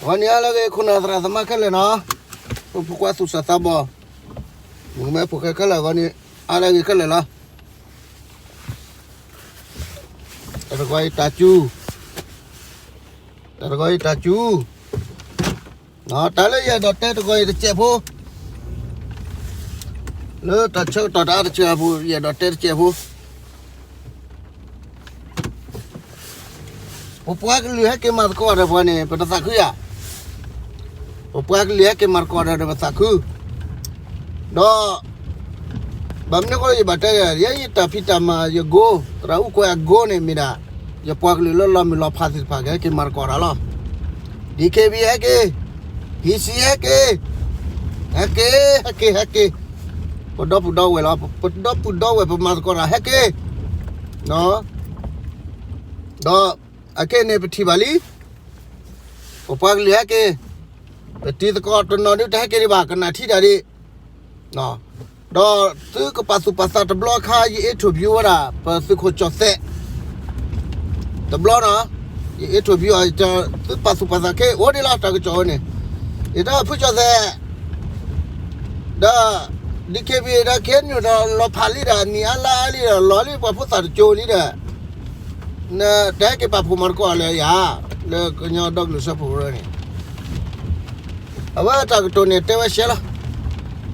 ဂီၤန့ၣ်အါလၢအဂ့ၤ ခိၣ်နၢ်သရၣ်သမါခဲလၢာ်နီၤ, ဖိခွါသူၣ်စၢ်သးဘီၣ်, မုၣ်ကမဲဖိၣ်ဃဲခဲလၢာ် ဂီၤန့ၣ်အါလၢအဂ့ၤခဲလၢာ်လီၤ. တၢ်တဂီၤအံၤတၢ်စူၤ, တၢ်တဂီၤအံၤတၢ်စူၤ, တၢ်လၢယအဲၣ်ဒိးတဲတဂီၤအံၤတစဲးဖိ, လၢတၢ်ဆၢကတီၢ်တအါတစှၤအပူၤ ယအဲၣ်ဒိးတဲတစဲးဖိ ပပှၤကလုာ်ဟဲက့ၤမၤသကိးဒီးပှၤန့ၣ် ပတသးခုဧါ. ပပှၤကလုာ်ဟဲက့ၤမၤသကိးဒီးပသးခု, ဒီး ဘၣ်မနုၤအဃိလၢယဘၣ်တဲယဲ ယဲယတၢ်ဖံးတၢ်မၤယ goal, သရၣ်အူကွဲးအ goal န့ၣ်မ့ၢ်ဒၣ် ယပှၤကလုာ်လၢလီၤမုၢ်လီၤဖးသ့ၣ်တဖၣ်ကဟဲက့ၤမၤသကိးတၢ်လီၤ. ဒံၣ်ခ့ဘံၣ်ဟဲက့ၤ, ဟံးစံဟဲက့ၤ, ဟဲက့ၤ ဟဲက့ၤ ဟဲက့ၤ, ပဒီပုၢ်ဒီဝဲၢ်လီၤ, ပဒီပုၢ်ဒီဝဲၢ် ပမၤသကိးတၢ်ဟဲက့ၤ, ဒီး အခဲအံၤန့ၣ်ပထံၣ်ဘၣ်လံ, ပပှၤကလုာ်ဟဲက့ၤ, ပတံၤသကိးတနီၤဒုးတဟဲက့ၤဒံးဘၣ် ကနၣ်ထံတၢ်ဒံး, ဒီးသုကပာ်သူၣ်ပာ်သးတဘျီအခါ ယ interview ဝဲဒၣ် ပသုးခိၣ်ကၠီၣ်သဲး တဘျီနီၤ, ယ interview အီၤ သုပာ်သူၣ်ပာ်သးခဲအိၣ်ဒံးလီၤ တၢ်ကစီၣ်ဝဲန့ၣ်, ယတဲဖုကၠီၣ်သဲး ဒီး ဒံၣ်ခ့ဘံၣ် ဒီး ခဲအံၤ ဒီးလီၤဖးလံဒီး နံၣ်အါလါအါလံဒီး လီၤလံပှၤဖိသၣ်တကၠိလံဒီး နတဟဲက့ၤပာ်ဖှိၣ်မၤသကိးလၢယၤ လၢကညီဒီကလုာ်စၢဖှိၣ်ကရၢန့ၣ်, အဝဲတၢ်ကတိၤန့ၣ်တဲဝဲရှဲလီၤ.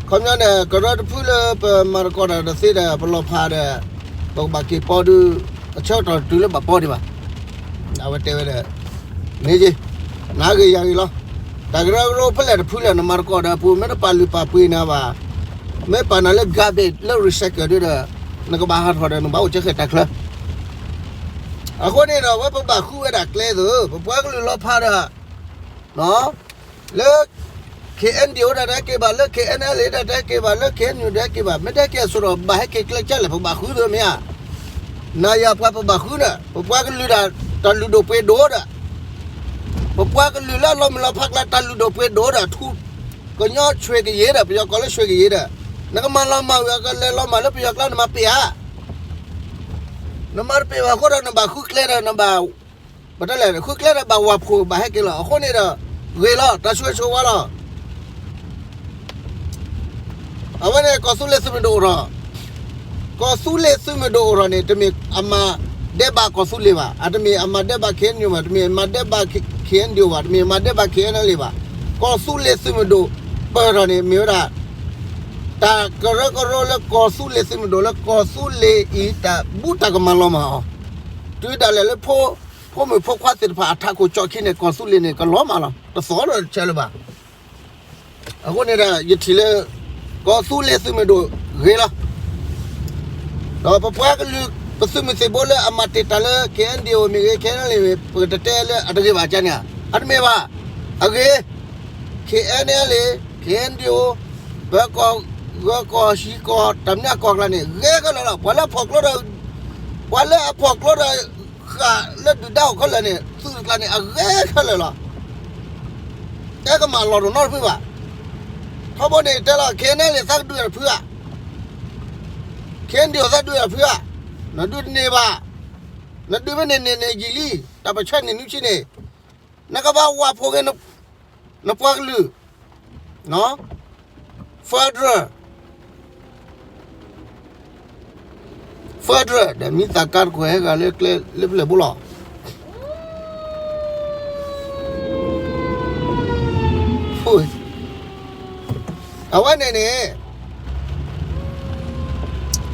ခီပညီန့ၣ် ကရၢတဖုလၢပမၤသကိးတၢ်တသ့ဒီး ပလီၤဖးဒီး ပကဘၣ်က့ၤပီဒုး အဆၢကတီၢ်တတုၤလၢဘၣ်ပီဒံးဘၣ် အဝဲတဲဝဲဒီး မ့ၢ်က့ၤ နၤဂ့ၤယၤဂ့ၤလီၤ. တၢ်ကရၢကရိဖဲလဲၣ်တဖုလဲၣ် နမၤသကိးဒီးပူၤ မ့ၢ်တပာ်လုၢ်ပာ်ပှ့ၤနၤဘၣ်, မ့ၢ်ပာ်နၤလၢ garbage လၢ recycle ဒုဒီး နကဘၣ်ဟးထီၣ်ဒီးနဘၣ်အိၣ်ကဲဃဲၤတၢ်ချၢ. အဃိန့ၣ်ဒီး အဝဲပဘၣ်ဃုဝဲဒၣ်ကျဲသိး ပပှၤကလုာ်လီၤဖးဒီး လၢ KNDO ဒၣ်တဟဲက့ၤဘၣ်, လၢ KNLA ဒၣ်တဟဲက့ၤဘၣ်, လၢ KNU တဟဲက့ၤဘၣ်, မ့ၢ်တဟဲက့ၤအစိၤဒီး ဘၣ်ဟဲက့ၤကျဲကၢ်လဲၣ် ပဘၣ်ဃုသိးမ့ၢ်ဧါ. နၤယၤပှၤပဘၣ်ဃုဒီး ပပှၤကလုာ်ဒၣ် တၢ်လုၢ်ဒိၣ်ပှ့ၤဒိၣ်ဒီး ပပှၤကလုာ်လၢအလီၤမုၢ်လီၤဖးကျါ တၢ်လုၢ်ဒိၣ်ပှ့ၤဒိၣ်ဒီး ထူ ကညီဆွ့ၣ်ကယ့ၤဒီး ပယီၤကီၢ်လၢဆွ့ၣ်ကယ့ၤဒီး နကမၤလီၤမၢ်ဝံၤ ကလဲၤလီၤမၢ်လၢပယီၤကျါ နမၤပ့ၢ်ဧါ. နမၤတပ့ၢ်ဘၣ်အဃိဒီး နဘၣ်ဃုကျဲဒီး နဘၣ် ပတဲလဲၣ် ဃုကျဲဒီးဘၣ်ဝၢ်ဖှိၣ်ဘၣ်ဟဲက့ၤလီၤ. အဃိန့ၣ်ဒီး ဂ့ၤလီၤ တၢ်ဆိၣ်ဂ့ၤဆိၣ်ဝါလီၤ. အဝဲန့ၣ် ကီၢ်သူလ့ၤသုးမုၢ်ဒိၣ်အိၣ်ထီၣ်, ကီၢ်သူလ့ၤသုးမုၢ်ဒိၣ်အိၣ်ထီၣ်န့ၣ် တမ့ၢ်အမၤဒဲးဘးကီၢ်သူလ့ၤဘၣ်, အတမ့ၢ်အမၤဒဲးဘး KNU ဘၣ်, တမ့ၢ်အမၤဒဲးဘး KNDO ဘၣ်, တမ့ၢ်အမၤဒဲးဘး KNLA ဘၣ်. ကီၢ်သူလ့ၤသုးမုၢ်ဒိၣ် ပၢၢ်ထီၣ်န့ၣ် မ့ၢ်ဝဲဒၣ် တၢ်ကရၢကရိလၢကီၢ်သူလ့ၤသုးမုၢ်ဒိၣ်လၢကီၢ်သူလ့ၤအံၤ တၢ်ဘူးတၢ်ကမၤလီၤမၢ်အီၤ, တုၤဒၣ်လဲာ်လၢ ဖိမုၣ်ဖိခွါသ့ၣ်တဖၣ်အထးခိၣ်ကၠီခံန့ၣ် ကီၢ်သူလ့ၤန့ၣ် ကလီၤမၢ်လီၤ တသီၣ်ဒီးတဆၢလၢၤဘၣ်. အဃိန့ၣ်ဒီး ယထံၣ်လၢ ကီၢ်သူလ့ၤသုးမုၢ်ဒိၣ်ဂ့ၤလီၤ. ဒီးပပှၤကလုာ် ပသုးမုၢ်သံၣ်ဘိလၢအမၤတ့ၢ်တၢ်လၢ KNDO မ့ၢ်ဂ့ၤ KNLA မ့ၢ် ပကတတဲလၢအတဂ့ၤဘၣ်ကန့ၣ်ဧါ, အတမ့ၢ်ဘၣ်. အဂ့ၤ KNLA KNDO ပၢၤကီၢ်ဂၢၤကီၢ်ဟံၣ်ကီၢ် တၢ်မနုၤအကီၢ်ကျါန့ၣ် ဂ့ၤခဲလၢာ်လီၤ. ပှၤလၢအဖီၣ်ကျိဒီး ပှၤလၢအဖီၣ်ကျိဒီး ဃာ်လၢဒုၣ်ဒါအိၣ်ခဲလၢာ်န့ၣ် သုးတကျါန့ၣ် အဂ့ၤခဲလၢာ်လီၤ. တဲကမၣ်လီၤတနီတဖုဘၣ်. ထီဘိန့ၣ်တဲလီၤ KNLA သးကဒုးတဖုဧါ, KNDO သးဒုးတဖုဧါ, နဒုးတန့ၢ်ဘၣ်. နဒုးမ့ၢ်န့ၢ်န့ၢ်န့ၣ်ယံာ်လံ, တၢ်ပၢဆှၢန့ၢ်နုၤဆံန့ၣ်, နကဘၣ်ဝၢ်ဖှိၣ်က့ၤ နပှၤကလုာ် federal federal ဒီးမံသးကါတကွဲၢ်ဟဲဂၤလၢကျဲလၢပျဲၢ်ဘိလီၤ. အဝဲန့ၣ်န့ၣ်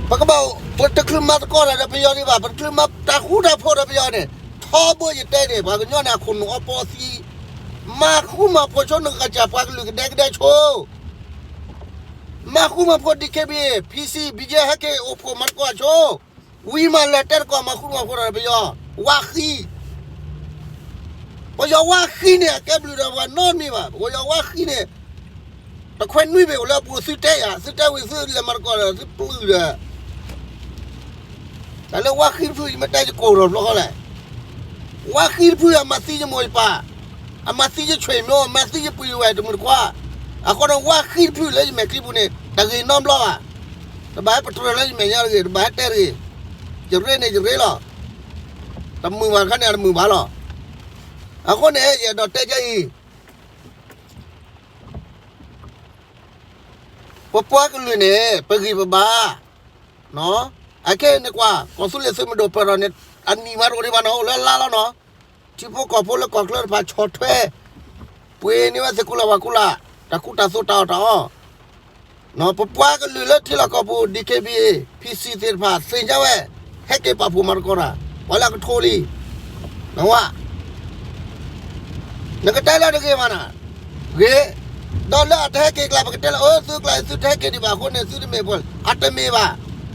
ပကဘၣ် ပတချုးမၤသကိးတၢ်ဒီးပယီၤဒံးဘၣ်, ပတချုးမၤတၢ်ဃူတၢ်ဖိးဒီးပယီၤန့ၣ်, ထီဘိယတဲန့ၣ် ပှၤကညီန့ၣ် အခိၣ်နူာ်အီပီသံ, မၤဃူမၤဖိးဆိ နကစၢ်ပှၤကလုာ်ကဒဲကဒဲဆိ မၤဃူမၤဖိး DKBA PC BGF ဟဲက့ၤအိၣ်ဖှိၣ်မၤသကိးဆိ, ဝံၤမးလဲၤတဲသကိးမၤဃူမၤဖိးဒီးပယီၤ, ဝါဃံ, ပယီၤဝါဃံန့ၣ် အကဲဘျုးဒီးပှၤနီတမံၤဘၣ်, ပယီၤဝါဃံန့ၣ် တခွဲနွံဘ့ၣ်အိၣ်လၢအပူၤ သုတဲယၤ, သုတဲဝံၤသုလဲၤမၤသကိးဒီးသုပျုၢ်ဒီး တၢ်လၢဝါဃံတဖု ယမ့ၢ်တဲယကိၢ်ထီၣ်ဘျီဃီလဲၣ်, ဝါဃံတဖု အမၤသံယမိၢ်ယပၢ်, အမၤသံယဆွေမျိုး, အမၤသံယပုၢ်ယဝဲၢ်တမုၢ်တခွါ, အဃိဒီးဝါဃံတဖုလၢယမဲာ်ချံပူၤန့ၣ် တဂ့ၤနီတဘျီဘၣ်, တဘၣ်ဟဲပတြၢၤလၢယမဲာ်ညါတဂ့ၤ, တဘၣ်ဟဲတဲတဂ့ၤ, ယရ့န့ၣ်ယရ့လီၤ, တမုာ်ဘၣ်တခါန့ၣ် အတမုာ်ဘၣ်လီၤ. အဃိန့ၣ် ယအဲၣ်ဒိးတဲကအံၤ ပပှၤကလုာ်န့ၣ် ပဂံၢ်ပဘါ, အခဲအံၤနကွၢ် ကီၢ်သူလ့ၤသုးမုၢ်ဒိၣ်ပၢၢ်ထီၣ်န့ၣ် အနံၣ်မၤတအိၣ်ဒံးဘၣ်နီၤ အိၣ်လၢအလါလီၤနီၤ. ထံဖိကီၢ်ဖိလၢကီၢ်ချၢတဖၣ်ဆီၣ်ထွဲ ပှ့ၤန့ၢ်ဝဲသုးကူလၢ်ဝၤကူလၢ် တၢ်ကူတၢ်သိးတၢ်အီၣ်တၢ်အီ ပပှၤကလုာ်လၢထံလီၢ်ကီၢ်ပူၤ DKBA PC သ့ၣ်တဖၣ် သ့ၣ်ညါဝဲ ဟဲက့ၤပာ်ဖှိၣ်မၤသကိးတၢ် ပှၤလၢအကထိလံ, နဝဲ နကတဲလၢတဂ့ၤမးနၤ, ဂ့ၤ, ဒီးလၢအတဟဲက့ၤကျါ ပကတဲလၢ အၢ သုကျါ သုတဟဲက့ၤဒံးဘၣ်အဃိန့ၣ် သုတမ့ၢ်ပှၤ အတမ့ၢ်ဘၣ်.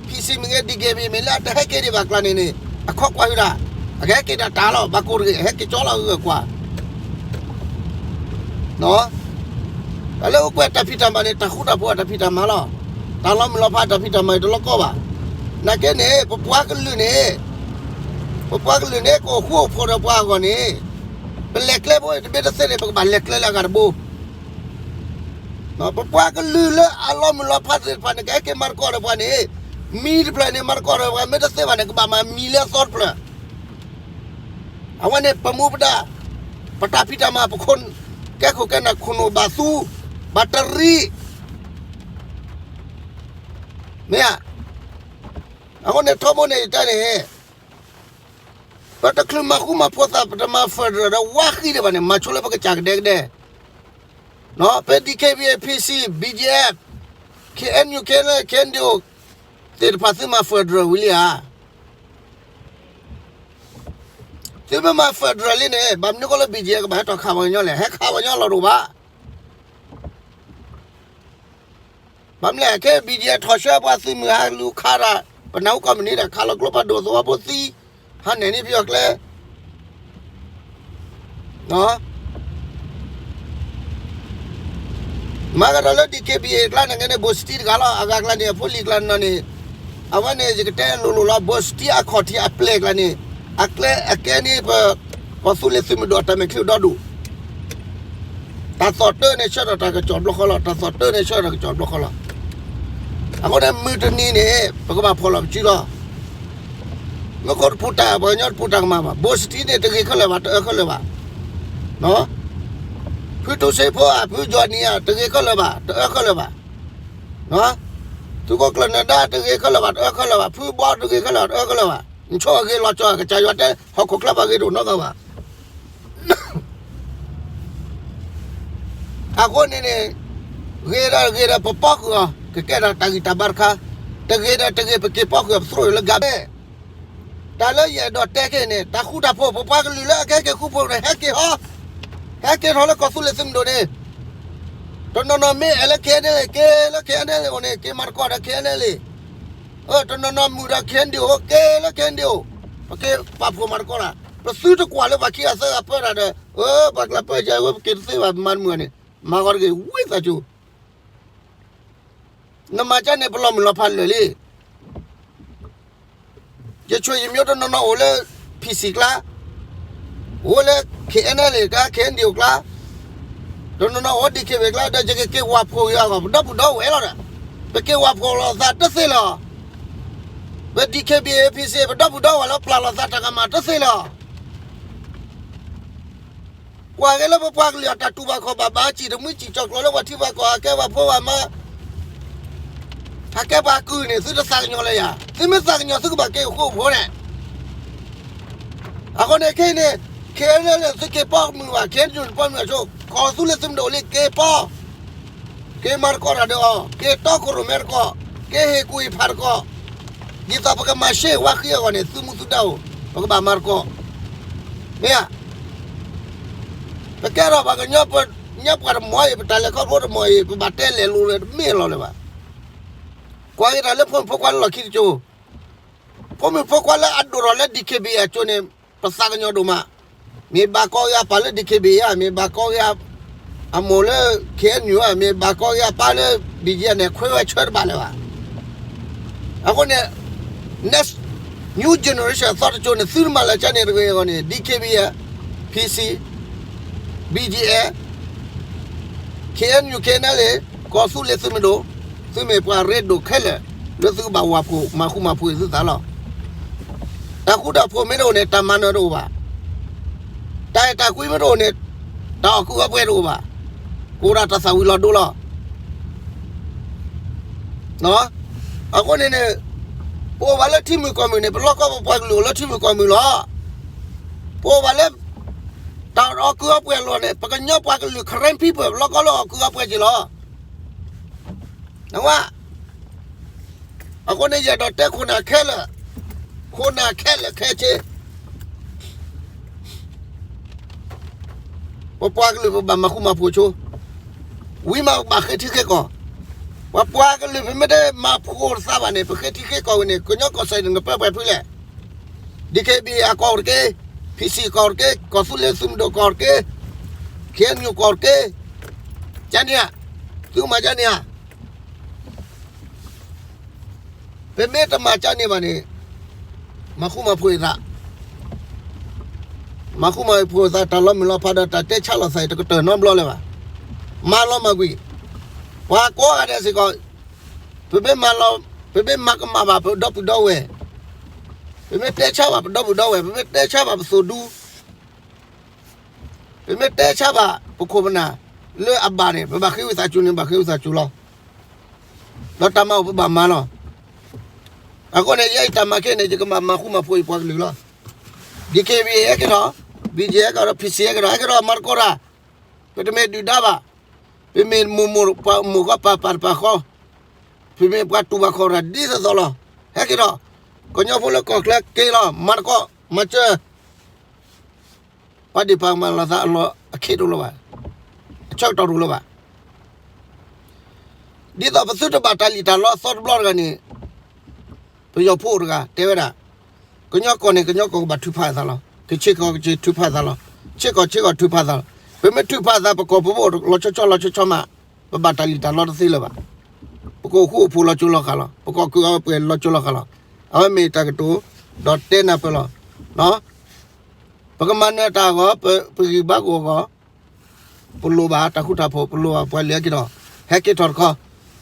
PC မ့ၢ်ဂ့ၤ DKBA မ့ၢ်လၢအတဟဲက့ၤဒံးဘၣ်ကျါန့ၣ်န့ၣ် အခီကွၢ်ဟုဒၣ်, အကဟဲက့ၤတၢ်တၢ်လီၤ ဘၣ်ကိၢ်တဂ့ၤ ဟဲက့ၤကၠီလီၤဂၢၢ်ကွၢ် တၢ်လၢအိၣ်ကွဲးတၢ်ဖံးတၢ်မၤန့ၣ် တၢ်ဃူတၢ်ဖိးအတၢ်ဖံးတၢ်မၤလီၤ. တၢ်လီၤမုၢ်လီၤဖးတၢ်ဖံးတၢ်မၤအံၤတလီၤကီဘၣ်. နာ်က့န့ၣ် ပပှၤကလုာ်န့ၣ်, ပပှၤကလုာ်န့ၣ် ကအိၣ်ဃူအိၣ်ဖိးဒီးပှၤအဂီၢ်န့ၣ်, ပလဲၤကျဲဖိတဘ့ၣ်တသ့န့ၣ် ပကဘၣ်လဲၤကျဲလၢအဂၤတဘိ ပပှၤကလုာ်လၢအလီၤမုၢ်လီၤဖးသ့ၣ်တဖၣ်န့ၣ် ကဟဲက့ၤမၤသကိးဒီးပှၤန့ၣ်, မံၤတဖျၢၣ်န့ၣ် မၤသကိးဒီးပှၤ မ့ၢ်တသ့ဘၣ်န့ၣ် ကဘၣ်မၤမံၤလၢအသီတဖျၢၣ်. အဝဲန့ၣ် ပမူပဒါ, ပတၢ်ဖံးတၢ်မၤ ပခိၣ်, ကဲခိၣ်ကဲနၢ် ခိၣ်နူာ်ဘၣ်သူ, ဘၣ်တရံး, မ့ၢ်ဧါ. အဃိန့ၣ် ထီဘိန့ၣ် ယတဲန့ၣ် ပတချုးမၤဃူမၤဖိးသး ပတမၤ federal ဒီးဝါဃံဒံးဘၣ်န့ၣ် မၤဆိလၢပကစၢ်ကဒဲကဒဲ, ပ DKBA PC BGF KNU KNLA KNDO သ့ၣ်တဖၣ်သုမၤ federal ဝံၤလံဧါ. သုမ့ၢ်မၤ federal လံန့ၣ် ဘၣ်မနုၤဃိလၢ BGF ကဘၣ်ဟဲထီၣ်ခးပှၤကညီလဲၣ်, ဟဲခးပှၤကညီလီၤတအိၣ်ဘၣ်. ဘၣ်မနုၤလဲၣ် ခဲ BGF ထီၣ်ဆှၢပှၤသုးမုၢ်ဟးလူၤခးတၢ် ပနၢ်ဟူကိးမုၢ်နံၤဒၣ် ခးလီၤကျိဖးဒိၣ်သဝီဖိသံ, ဟးနဲၣ်န့ၢ်ပယီၤကျဲ မၤကဒီးလၢ DKBA ကျါန့ၣ်ကဲန့ၣ် ဘိၣ်စတံတဂၤလီၤ. အဂၤကျါန့ၣ် အဖိလံၤကျါနီၤန့ၣ်, အဝဲန့ၣ် ယကတဲလိၤလိၤလီၤ. ဘိၣ်စတံအခီၣ်ထံးအပျဲၢ်ကျါန့ၣ်, အကျဲအကဲန့ၣ် ပ ကီၢ်သူလ့ၤသုးမုၢ်ဒိၣ်အတၢ်မဲာ်ချံအဒီဒူၣ်, တၢ်သီၣ်တၢၢ်န့ၣ် ဆၢထၢၣ်တၢ်ကစီၣ်ဘျီဃီလီၤ. တၢ်သီၣ်တၢၢ်န့ၣ် ဆၢထၢၣ်တၢ်ကစီၣ်ဘျီဃီလီၤ. အဃိန့ၣ် မုၢ်တနံၤန့ၣ် ပကဘၣ်ဖီၣ်လီၤပစုလီၤ. မ့ၢ်ခိၣ်တပူၤတၢ် ပှၤကညီတပူၤတၢ်ကမၣ်ဘၣ်. ဘိၣ်စတံန့ၣ် တဂ့ၤခဲလၢာ်ဘၣ်, တအၢခဲလၢာ်ဘၣ်. ဖုတိစ့ဖိဧါ, ဖုကၠီနံၤဧါ, တဂ့ၤခဲလၢာ်ဘၣ်, တအၢခဲလၢာ်ဘၣ်. သုးခိၣ်ကျၢၢ်နၢၤဒါ တဂ့ၤခဲလၢာ်ဘၣ်, တအၢခဲလၢာ်ဘၣ်. ဖုဘီ တဂ့ၤခဲလၢာ်ဘၣ်, တအၢခဲလၢာ်ဘၣ်. နဆိအဂ့ၤလီၤကၠီ ကစၢ်ယွၤတဲ ဟီၣ်ခိၣ်ချၢဘၣ်ဂ့ၤတအိၣ်နီတဂၤဘၣ်. အဃိန့ၣ်န့ၣ် ဂ့ၤဒီးဂ့ၤဒီး ပပီဃုာ်အီၤ ကကဲဒီးတၢ်ဂံၢ်တၢ်ဘါတခါ, တဂ့ၤဒီးတဂ့ၤ ပက့ၤပီဃုာ်အီၤ ပသရိာ်လၢဂၤဘဲ. တၢ်လၢယအဲၣ်ဒိးတဲခဲအံၤန့ၣ် တၢ်ဃူတၢ်ဖိး ပပှၤကလုာ်လၢအကဟဲက့ၤဃူဖိးန့ၣ် ဟဲက့ၤဟီ, ဟဲက့ၤထီၣ်လၢကီၢ်သူလ့ၤသုးမုၢ်ဒိၣ်န့ၣ်, တနီၤနီၤမ့ၢ်အဲၣ်လၢ KNLA က့ၤလၢ KNLA အိၣ်န့ၣ် က့ၤမၤသကိးဒီး KNLA, တနီၤနီၤမုာ်ဒီး KNDO က့ၤလၢ KNDO, ပက့ၤပာ်ဖှိၣ်မၤသကိးတၢ်, ပသုတကွၢ်လၢပှၤခံဂၤသၢဂၤပၢတၢ်ဒီး အၢ ပှၤကျါပၢယဲဝဲ ပက့ၤတသ့ဘၣ် ပမၤတမုာ်န့ၣ် မၤဂီၤတဂ့ၤ ဝံသးစူၤ နမၤကၢန့ၣ် ပလီၤမုၢ်လီၤဖးလၢာ်လံ. ယဆိယမံၤတနီၤနီၤအိၣ်လၢ PC ကျါ, အိၣ်လၢ KNLA ကျါ KNDO ကျါ, တနီၤနီၤအိၣ် DKBA ကျါ ဒီးယကက့ၤဝၢ်ဖှိၣ်ဂ့ၤအဂီၢ် ပဒီပုၢ်ဒီဝဲၢ်လီၤဒီး, ပက့ၤဝၢ်ဖှိၣ်လိာ်သးတသ့လီၤ. ပ DKBA PC ပဒီပုၢ်ဒီဝဲၢ်လီၤ ပျၢ်လိာ်သးတၢ်ကမၣ်တသ့လီၤ. ကွၢ်က့ၤလၢပပှၤကလုာ်အတၢ်တူၢ်ဘၣ်ခီၣ်ဘၣ်ဘၣ် စံၣ်တမှံစံၣ်ကၠီၣ်ကျီၤလၢပှၤထံပှၤကီၢ် ဟးကဲပှၤဖိပှၤမါ, ဟးကဲပှၤကုၢ်န့ၣ် သုတသးကညီၤလၢၤယၤ, သုမ့ၢ်သးကညီၤ သုကဘၣ်က့ၤဃူဖိးန့ၣ်. အဃိန့ၣ်ခဲအံၤန့ၣ် KNLA သုက့ၤပီမုၢ်ဘၣ်, KNU ပီမုၢ်ဘၣ်ဆိ, ကီၢ်သူလ့ၤသုးမုၢ်ဒိၣ်လံက့ၤပီ က့ၤမၤသကိးတၢ်ဒီးအီၤ, က့ၤတီခိၣ်ရိၣ်မဲသကိး, က့ၤဟ့ၣ်ကူၣ်ဟ့ၣ်ဖးသကိး, ဒ်သိးပကမၤရှဲဝါဃံအဂီၢ်န့ၣ် သုမူသုဒါအိၣ်, ပကဘၣ်မၤသကိး, မ့ၢ်ဧါ. ပကဲထီၣ်ပှၤကညီ ပညီပှၤတမီၤအံၤ ပတၢ်လဲၤခီဖျိတမီၤအံၤ ပဘၣ်တဲလဲၤလိၤလၢတမ့ၢ်လီၤလၢၤဘၣ်. ကွၢ်က့ၤတၢ်လၢဖိမုၣ်ဖိခွါလၢလီၢ်ခံတကၠိ, ဖိမုၣ်ဖိခွါလၢအဒိၣ်ထီၣ်လၢ DKBA အကၠိန့ၣ် ပသးကညီၤဒိၣ်မး, မ့ၢ်ဘၣ်ကီဂ့ၤအပၢ်လၢ DKBA ဧါ, မ့ၢ်ဘၣ်ကီဂ့ၤအမိၢ်လၢ KNU ဧါ, မ့ၢ်ဘၣ်ကီဂ့ၤအပၢ်လၢ BGF န့ၣ် ခွဲဝဲဆၢတဘၣ်လၢၤဘၣ်. အဃိန့ၣ် next new generation အသီတကၠိန့ၣ် သုတမၤလၢကၠါန့ၣ်တဂ့ၤအဂီၢ်န့ၣ် DKBA, PC, BGF, KNU, KNLA, ကီၢ်သူလ့ၤသုးမုၢ်ဒိၣ်, သုမ့ၢ်ပှၤရ့ဒိၣ်ခဲလၢာ် လၢသုကဘၣ်ဝၢ်ဖှိၣ်မၤဃူမၤဖိးသုသးလီၤ. တၢ်ဃူတၢ်ဖိးမ့ၢ်တအိၣ်န့ၣ် တၢ်မၤနၢၤတအိၣ်ဘၣ်. တၢ်အဲၣ်တၢ်ကွံမ့ၢ်တအိၣ်န့ၣ် တၢ်အီၣ်ကုၢ်အီပှဲၤတအိၣ်ဘၣ်. ကအိၣ်ဒၣ်တၢ်သၣ်ဝံၤလီၤဒိလီၤ. အဃိန့ၣ်န့ၣ် ပအိၣ်ဘၣ်လၢထံမုၢ်ကီၢ်မုၢ်န့ၣ် ပလီၢ်ကီၢ်ပပှၤကလုာ်အိၣ်လၢထံမုၢ်ကီၢ်မုၢ်လီၤ. ပအိၣ်ဘၣ်လၢ တၢ်အီၣ်ကုၢ်အီပှဲၤအလီၢ်န့ၣ် ပကညီပှၤကလုာ် Karen people ပလီၢ်ကီၢ်လၢအီၣ်ကုၢ်အီပှဲၤက့ၤလီၤ. နဝဲ အဃိန့ၣ် ယအဲၣ်ဒိးတဲခိၣ်နၢ်ခဲလၢာ်, ခိၣ်နၢ်ခဲလၢာ်ခဲဆ့ ပပှၤကလုာ်ပဘၣ်မၤဃူမၤဖိးဆိ, ဝံၤမးပဘၣ်ဃ့ထံဃ့ကီၢ်, ပပှၤကလုာ်ပမ့ၢ်တမၤဖိးတသးဘၣ်န့ၣ် ပဃ့ထံဃ့ကီၢ်ဝံၤန့ၣ် ကညီကီၢ်စဲၣ်န့ၣ် နပၢပှဲၤဖုလဲၣ်. ဒံးက့ဘံၣ်အကီၢ်တက့ၢ်, ဖံးစံၣ်ကီၢ်တက့ၢ်, ကီၢ်သူလ့ၤသုးမုၢ်ဒိၣ်ကီၢ်တက့ၢ်, ခ့ၣ်အဲၣ်ယူၣ်ကီၢ်တက့ၢ်, ကန့ၣ်ဧါ, သုမၤကန့ၣ်ဧါ. ပမ့ၢ်တမၤကန့ၣ်ဘၣ်န့ၣ် မၤဃူမၤဖိးအသး, မၤဃူမၤဖိးအသး တၢ်လီၤမုၢ်လီၤဖးဒီးတၢ်တဲဆါလိာ်သးအံၤ တကတၢၢ်နီတဘျီလၢၤဘၣ်. မၤလီၤမၢ်ကွံာ်, ပှၤကိးဂၤဒဲးစ့ၢ်ကီး, ပမ့ၢ်မၤလီၤ, ပမ့ၢ်မၤကမၣ်ဘၣ်ပဒီပုၢ်ဒီဝဲၢ်, ပမ့ၢ်တဲဆါဘၣ်ပဒီပုၢ်ဒီဝဲၢ်, ပမ့ၢ်တဲဆါဘၣ်ပသိၣ်ဒူ ပမ့ၢ်တဲဆါဘၣ်ပခိၣ်ပနၢ်လၢအဘၣ်န့ၣ် ပဘၣ်ဃ့ဝံသးစူၤန့ၣ် ဘၣ်ဃ့ဝံသးစူၤလီၤ. ဒီးတၢ်မၤအိၣ်ပဘၣ်မၤလီၤ. အဃိန့ၣ် ယဲအံၤတၢ်မၤခဲန့ၣ် ယကမၤမၤဃူမၤဖိးယပှၤကလုာ်လီၤ. ဒံးက့ဘံၣ်ဟဲက့ၤထီၣ်, ဘံၣ်က့ဟဲက့ၤထီၣ်, ဖံးစံၣ်ဟဲက့ၤထီၣ်, ဟဲက့ၤထီၣ်မၤသကိးတၢ်, ပတမ့ၢ်ဒုၣ်ဒါဘၣ်, ပမ့ၢ်မိၢ်မိၢ်ပှၤမိၢ်ဃီပၢ်ပၢ်တပၤဃီ, ပမ့ၢ်ပှၤတူၢ်ဘၣ်ခီၣ်ရၣ်ဒ်သိးသိးလီၤ. ဟဲက့ၤထီၣ်, ကညီဖိလၢကီၢ်ချၢက့ၤလီၤ, မၤသကိး, မၤစၢၤ ပှၤဒ့ၣ်ပှၤကမၣ်လိာ်သးအလီၢ်အခံးတအိၣ်လၢၤဘၣ်, အဆၢကတီၢ်တအိၣ်လၢၤဘၣ်. ဒ်သိးပသုတဘၣ်တၢ်လံၣ်တၢ်လီအသီတဘျီတဂၤန့ၣ်, ပယီၤဖိအိၣ်တဂၤတဲဝဲဒၣ်, ကညီကီၢ်န့ၣ် ကညီကီၢ်ကဘၣ်ထုးဖးအသးလီၤ, ကဆ့ကီၢ်ကဆ့ထုးဖးအသးလီၤ, ဆ့ကီၢ်ဆ့ကီၢ်ထုးဖးအသးလီၤ. ပမ့ၢ်ထုးဖးအသး ပကီၢ်ပူၤလီၤဆီဆီလီၤဆီဆီမး, ပဘၣ်တၢ်လံၣ်တၢ်လီတသ့လၢၤဘၣ်. ပကအိၣ်ဃူအိၣ်ဖိးလီၤကၠိလီၤဃာ်လီၤ, ပကီၢ်ကုၢ်အီပှဲၤလီၤကၠိလီၤဃာ်လီၤ. အဝဲမ့ၢ်တၢ်ကတိၤ, ဒီးတဲနၢ်ပၢၢ်လီၤ. ပကမၤနၢၤတၢ်အဂီၢ်, ပဂံၢ်ဘါကအိၣ်အဂီၢ်, ပလိၣ်ဘၣ်တၢ်ဃူတၢ်ဖိး, ပလိၣ်ဘၣ်ပှၤလၢဟဲက့ၤထီၣ်, ဟဲက့ၤထီၣ်တခီ,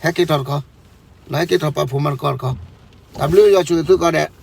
ဟဲက့ၤထီၣ်တခီ, ဟဲက့ၤထီၣ်ပာ်ဖှိၣ်မၤသကိးတခီ, တၢ်ဘျုးယွၤဆိၣ်ဂ့ၤသုကိးဂၤဒဲး.